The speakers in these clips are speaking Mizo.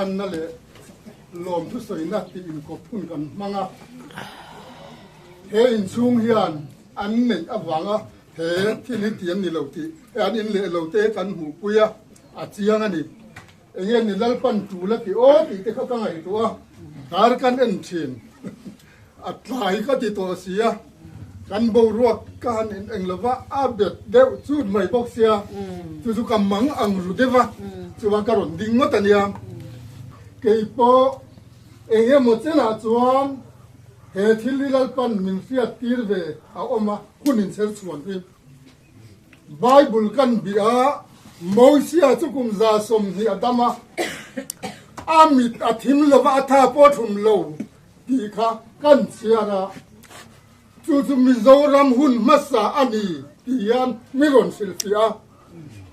hlanna leh lawmthu sawina tih inkawp hun kan hmang a. He inchhung hian an neih avanga he thil hi ti an ni lo tih an in leh lo te kan hmuhpui a, a chiang a ni. Enge ni Lalpan tul a ti aw tih te kha ka ngaihtuah a, dar kan en thin a tlai ka ti tawh si a, kan boruak ka han en eng lova a bet deuh chut mai bawk sia, chu chu ka mang ang ru deuh a, chuan ka rawn ding ngawt a nia. Keipawh eng emaw chenah chuan he thil hi Lalpan min hriat tir ve a awm a, hun inchher chhuan hi. Bible kan bih a, Mosia chu kum 120 a dam a, a mit a thim lo va, a tha pawh a thum lo tih kha kan chhiar a, chu chu Mizoram hun hmasa a ni tih hian mi rawn hrilhfiah a.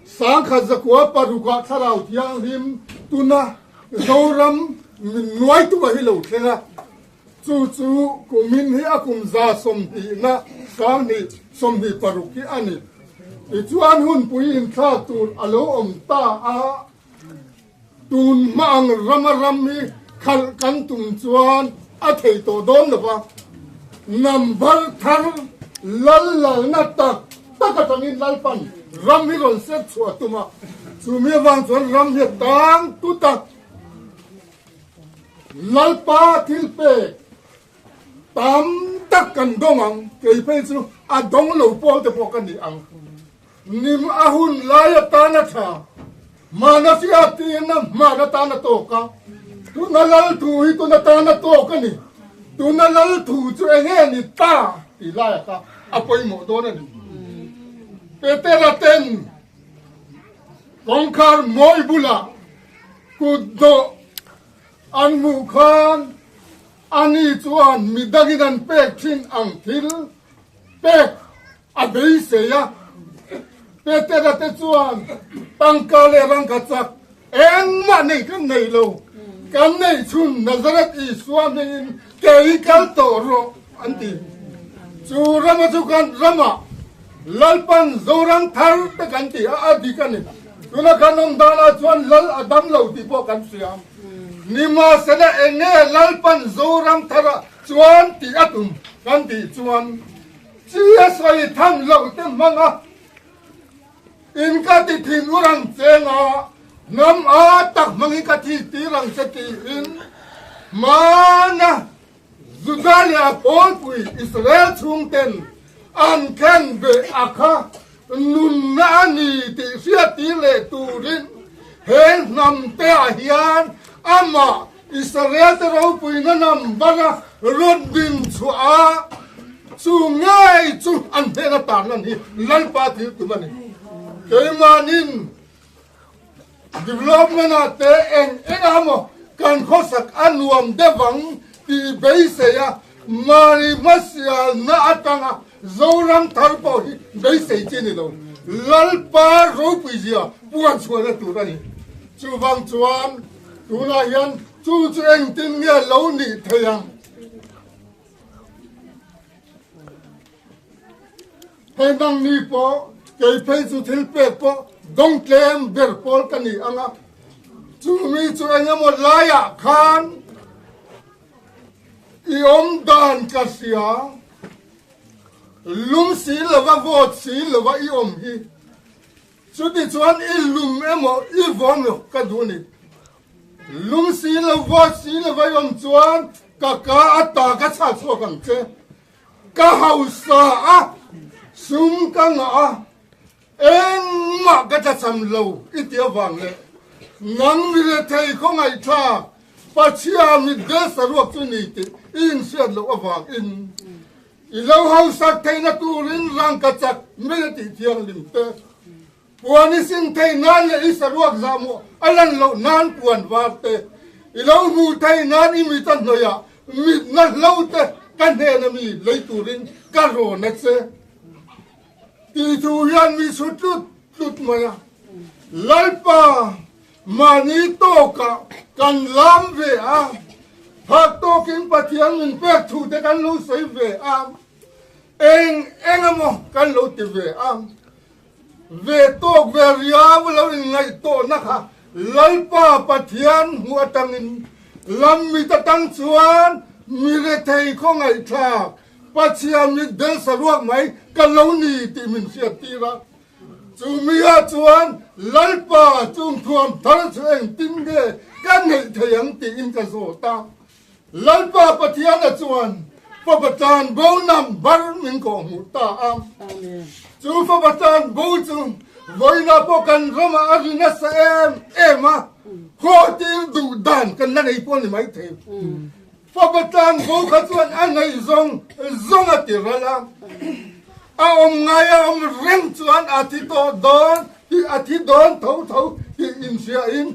1906 ah Thlarau Thianghlim tuna Zoram min nuaitu a hi lo thleng a. Chu chu kumin hi a kum 120na 2026 hi a ni. Tichuan hunpui inthlak tur a lo awm ta a, tun hma ang rama ram hi khalh kan tum chuan a thei tawh dawn lo va, number thar lal lalna tak tak atangin Lalpan ram hi rawn set chhuah tum a, chumi avang chuan ram hi a tang tut a. Lalpa thil pek tam tak kan dawng ang, kei phei chu a dawng lo pawl te pawh ka ni ang. Nim a hun lai atan a tha, mahna hriattirna hman atan a tawk a, tuna lal thu hi tuna tan a tawk a ni, tuna lal thu chu eng nge ni ta tih lai a kha a pawimawh dawn a ni. Petera ten kawngkhar mawi bulah Kut dawh an hmuh khan ani chuan midangin an pek thin ang thil pek a beisei a. Petera te chuan tangka leh rangka chak engmah nei kan nei lo, kan neih chhun Nazareth Isua hmingin ke hi kal tawh rawh an ti. Chu rama chu kan ramah Lalpan Zoram thar te kan ti a, a dik a ni. Tuna kan awm danah chuan Lal a dam lo tih pawh kan hria. Nimahsela eng nge Lalpan Zoram tharah chuan tih a tum kan tih chuan chi a sawi tham loh te hmang a, in ka ti thin ur ang cheng a, hnam a tak hmangin ka thik tir ang che tiin hmana Juda leh a pawlpui Israel chhungten an khen ve a kha nunna a ni tih hriattir leh turin he hnam te ah hian amah Israel te ropuina number a rawn din chhuah a, chu ngei chu an hnena tarlan hi Lalpa thil tum a ni. Keimahnin Development ah te eng eng a maw kan khawsak a nuam deuh ang tih beisei a, mahni hmasialna atanga Zoram thar pawh hi beisei chi ni lo. Lalpa ropui zia puan chhuahna tur a ni. Chuvang chuan tunah hian chu chu engtin nge lo nih thei ang? Hei nangni pawh kei phei chu thil pek pawh dawng tlem ber pawl ka ni ang a, chumi chu eng emaw laiah khan i awm dan ka hria, lum si lova vawt si lova i awm hi, chuti chuan i lum emaw i vawm emaw ka duh a ni. Lum si lo vawt si lo vai awm chuan ka ka ata ka chhah chhuak ang che. Ka hausa a, sum ka ngah a, engmah ka tlachham lo i ti avang leh nang mi rethei khawngaihthlak Pachhia mitdel saruak chu ni tih i inhriat loh avangin i lo hausak theihna turin rangkachak mei a tih thianghlim te. Puan i sin thei nan leh i saruak zahmawh a lan loh nan puan var te i lo hmuh thei nan i mit a hnawih ah mitna hlo te ka hnen a mi lei turin ka rawn a che tih thu hian mi chhut tlut tlut mai a. Lalpa mahni tawkah kan lam ve a, phak tawkin Pathian min pek thu te kan lo sawi ve a, eng eng emaw kan lo ti ve a. Ve tawk ve riau lo in ngaih tawhna kha Lalpa Pathian hmuh atangin lam mit atang chuan mi rethei khawngaihthlak Pathian mit bel saruak mai ka lo ni tih min hriattir a. Chu mi ah chuan Lalpa chung thuam thar chu engtin nge ka neih thei ang tiin ka zawt a. Lalpa Pathiana chuan fapa tan bo number min kawhhmuh ta a. Chu fapa tan bo chu vawiinah pawh kan ramah a ri nasa em em a, khaw tir duh dan kan la nei pawh a ni maithei. Fapa tan bo kha chuan a ngaih zawng zawng a ti ral a, a awm ngai a awm reng chuan a thi tawh dawn tih a thi dawn tho tho tih inhriain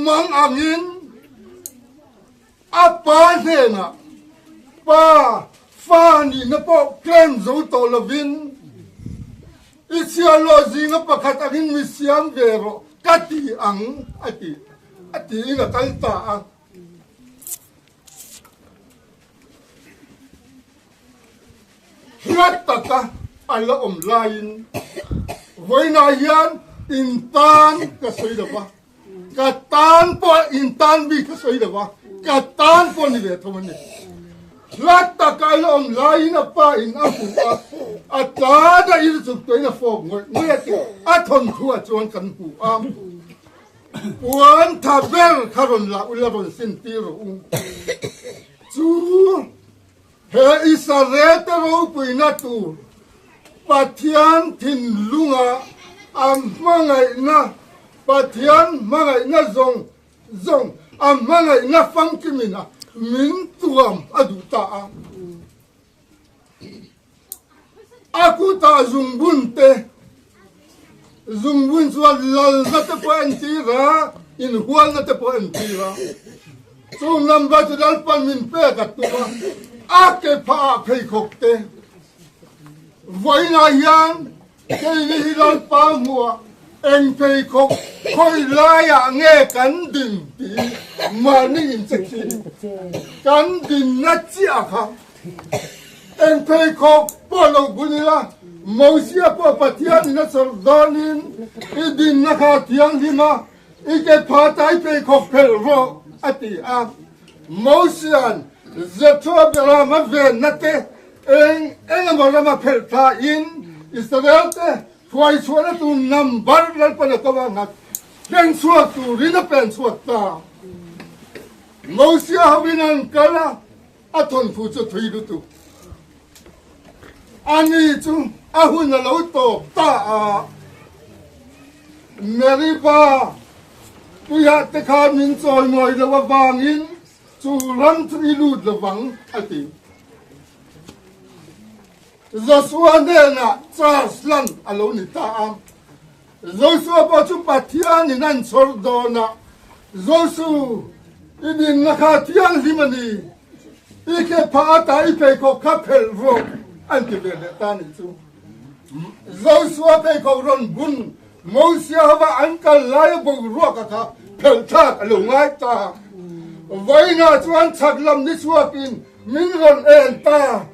mang angin a pa hnenah pa fa nihna pawh claim zo tawh lovin i chhiarlawh zinga pakhat angin mi siam ve rawh ka ti ang a ti a tiin a kal ta a. Hlat taka a la awm laiin vawiinah hian in tan ka sawi lo va, ka tan pawh in tan bik ka sawi lo va, ka tan pawh ni ve tho a ni. Hlat taka a la awm laiin a pa in a hmu a, a tan a ir chuk tuahin a fawk ngawih ngawih a tih a thawnthuah chuan kan hmu a. Puan tha ber kha rawn lah ula rawn sin tir rawh u. Chu he Israel te ropuina tur Pathian thinlunga a hmangaihna, Pathian hmangaihna zawng zawng a hmangaihna famkimina min tuam a duh ta a. A kutah zungbun te, zungbun chuan lalna te pawh a entir a, inhualna te pawh a entir a. Chung number chu Lalpan min pek a tum a, a ke phahah pheikhawk te. Vawiinah hian keini hi Lalpa hmuhah eng pheikhawk khawi laiah nge kan din tih mahni incheck hi kan dinna chiah kha Eng pheikhawk pawh lo bun ila, Mosia pawh Pathianin a sawrh dawnin i dinna kha a thianghlim a, i ke pha ta i pheikhawk phelh rawh, a ti a. Mosia'n Jethro Abrahama venna te eng eng emaw rama phelh thlain Israel te hruai chhuahna tur number Lalpan a ko a nghat pen chhuak turin a pen chhuak ta. Mosia hovin an kal a. A thawnthu chu thui lutuk. Ani chu a hun a lo tawp ta a, Meriba tuiah te khan min chawimawi loh avangin chu ram chu i lut lovang, a ti. Joshua hnenah charge lan a lo ni ta a. Joshua pawh chu Pathianin an chhawr dawn a, Josu, i dinna kha thianghlim a ni, i ke phah ata i pheikhawk kha phelh rawh, an ti ve leh ta nih chu. Joshua pheikhawk rawn bun Mosia hova an kal laia boruaka kha phelh thlak a lo ngai ta. Vawiinah chuan chhak lam ni chhuakin min rawn en ta,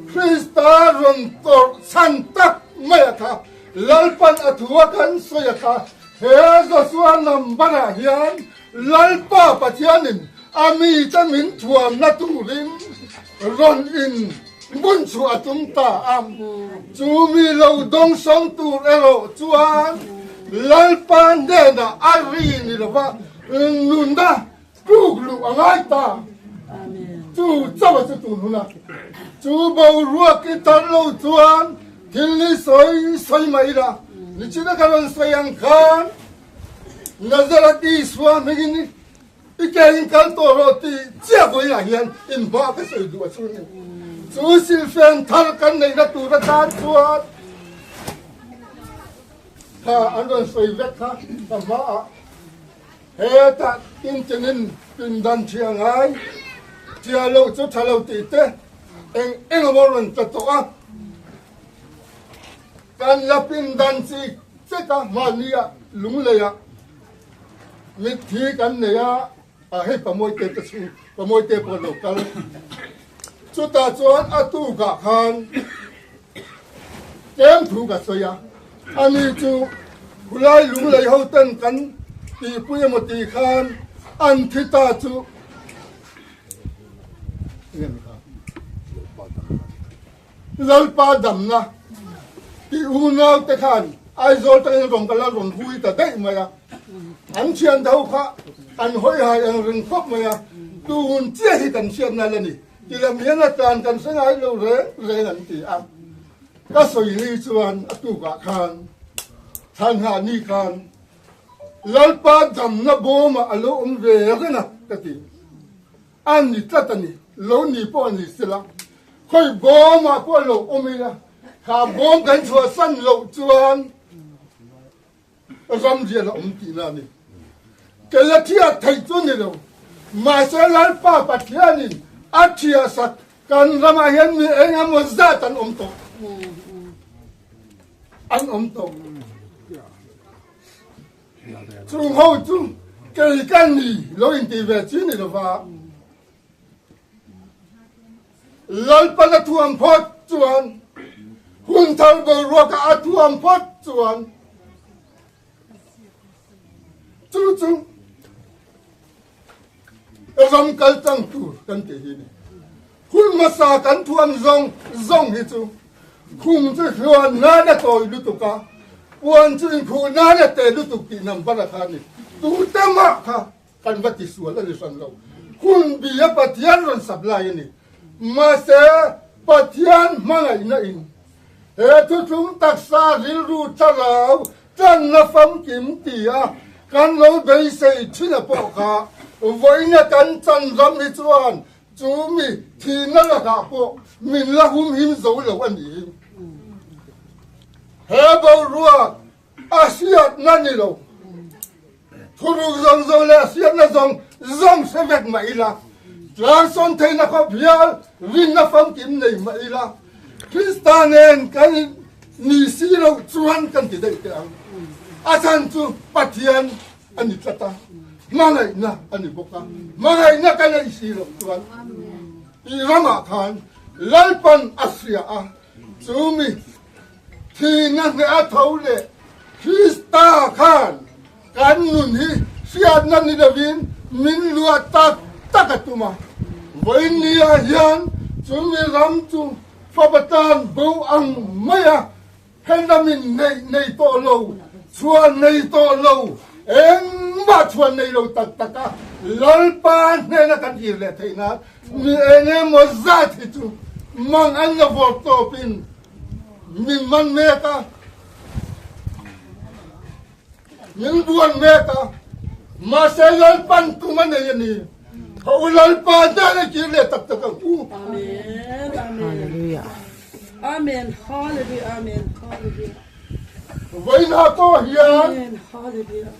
Krista rawn tawrh chhan tak mai a kha. Lalpan a thu a kan sawi a kha, he Joshua number-ah hian Lalpa Pathianin a mite min thuamna turin rawn in bun chhuah a tum ta a. Chu mi lo dawngsawng tur erawh chuan Lalpa hnenah a ri ni lova nunna tluk luh a ngai ta. Chu chauh a chu tun hun a. Chu boruak i tar lo chuan thil ni sawi sawi mai ila. Nichina ka rawn sawi ang khan Nazareth Isua hmingin i ke in kal tawh rawh tih chiah vawiinah hian inhma ka sawi duh a chu ni. Chu silfen thar kan neihna tur atan chuan kha an rawn sawi vek kha ka hmaah. Hetah intinin pindan ṭhia ngai, ṭhia loh chu ṭha lo tih te eng eng emaw rawn tla tawh a. Kan la pindan chi chek a, mahnia lungleiah mitthi kan nei a, a hei Pamawite te chu Pamawite pawh lo kal. Chutah chuan a tukah khan tlem thu ka sawi a, ani chu khulai lunglei ho ten kan. tihpui emaw tih khan an thi ta chu Lalpa damna tih unau te khan Aizawl tangin rawn kal a rawn hui ta daih mai a, an thian tho kha an hawi hai ang reng khawp mai a, tun chiah hi kan hriatna la ni. Ti lam hian a tlan kan hre ngai lo reng reng an ti a. Ka sawi ni chuan a tukah khan Thlanghah ni khan Lalpa damna bawmah a lo awm ve reng a ka ti. A ni tlat a ni, lo ni pawh a ni sela, khawi bawmah pawh a lo awm ila, kha bawm kan chhuahsan loh chuan Ram rian a awm tihna a ni. Kei a thiat theih chu ni lo, mahse Lalpa Pathianin a thiahsak kan ramah hian mi eng emaw zat an awm tawh. An awm tawh. Chung ho chu kei ka ni lo inti ve chi ni lova. Lalpan a thuam phawt chuan, hun thar boruaka a thuam phawt chuan, chu chu ram kal tlang tur kan tih hi ni. Hun hmasa kan thuam zawng zawng hi chu khum chu hluan nan a tawi lutuk a, puan chu inkhuh nan a te lutuk tih number a kha a ni. Tute mah kha Kan va tisual a ni hran lo. Hun bi a Pathian rawn supply a ni. Mahse, Pathian hmangaihna in he thuthlung taksa rilru thlarau tlanna famkim ti a kan lo beisei thin a pawh kha vawiina kan chan ram hi chuan chu mi thihna lakah pawh min la humhim zo lo a ni. He boruak A hriatna ni lo. Thuruk zawng zawng leh a hriatna zawng zawng hre vek mah ila, tlangsawn theihna khawp hial rinna famkim nei mah ila, Krista nen kan ni si loh chuan kan ti daih teh ang. A chhan chu Pathian a ni tlat a, hmangaihna a ni bawk a, hmangaihna ka neih si loh chuan tih ramah khan Lalpan a hria a, chu mi Thihna hneh a tho leh Krista khan kan nun hi hriatna ni lovin min luah tak tak a tum a. Vawinia hian chumi ram chu fapa tan bo ang mai a, helamin neih nei tawh lo, chhuah nei tawh lo, engmah chhuah nei lo tak tak a Lalpa hnena kan ir leh theih nan mi eng emaw zat hi chu mang an la vawr tawpin Min man mek a, min buan mek a, mahse Lalpan tum a nei a ni. Ka u Lalpa hnen a kir leh tak tak ang u. Amen. Amen. Hallelujah. Amen. Hallelujah. Amen. Hallelujah. Vawiinah pawh hian Amen. Hallelujah.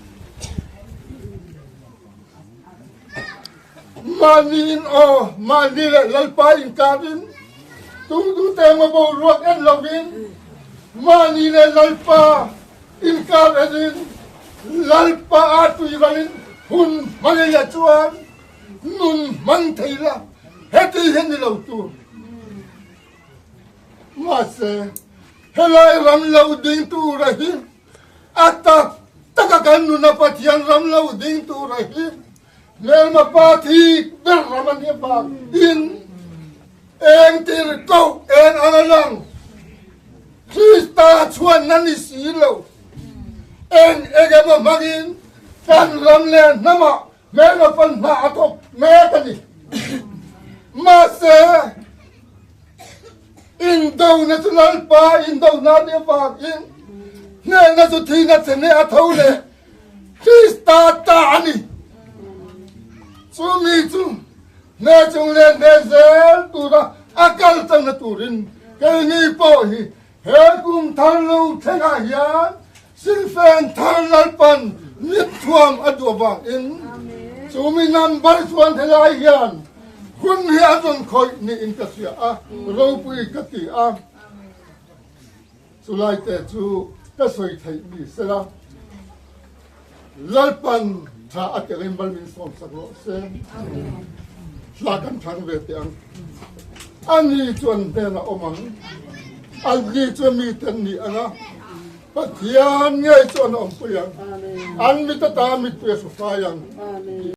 Mahni in aw, mahni leh Lalpa inkarin, tungtute emaw boruak en lovin, mahni leh Lalpa inkar enin, Lalpa a tuiralin hun hmangaihah chuan nun hman thei la, heti hian ni lo tur. Mahse, helai ram lo ding tura hi A tak taka kan nuna Pathian ram lo ding tura hi hmelma pa thik ber ram a nih avang in eng tir koh eng ang a lang Krista chhuanna ni si lo eng eng emaw hmangin kan ram leh hnamah hmelma pan hna a thawk mek a ni. Mahse, Indona chu Lalpa indona a nih avangin hnehna chu thihna che nge a tho leh Krista ta a ni. Chumi chu hneh chung leh hneh zel tura a kal changna turin keini pawh hi he kum thar lo thlengah hian Silfen thar Lalpan mit thuam a duh avangin chumi number chuan helai hian hun hi a rawn khawih niin ka hria a, ropui ka ti a. Chulai te chu ka sawi theih ni sela, Lalpan tha a telin bal min sawm sak rawh se. Hla kan thlang ve teh ang. Ani chuan hnenah awm ang, ani chuan mite an ni ang a. Pathian ngei chuan a awmpui ang. An mit ata mittui a hru fai ang.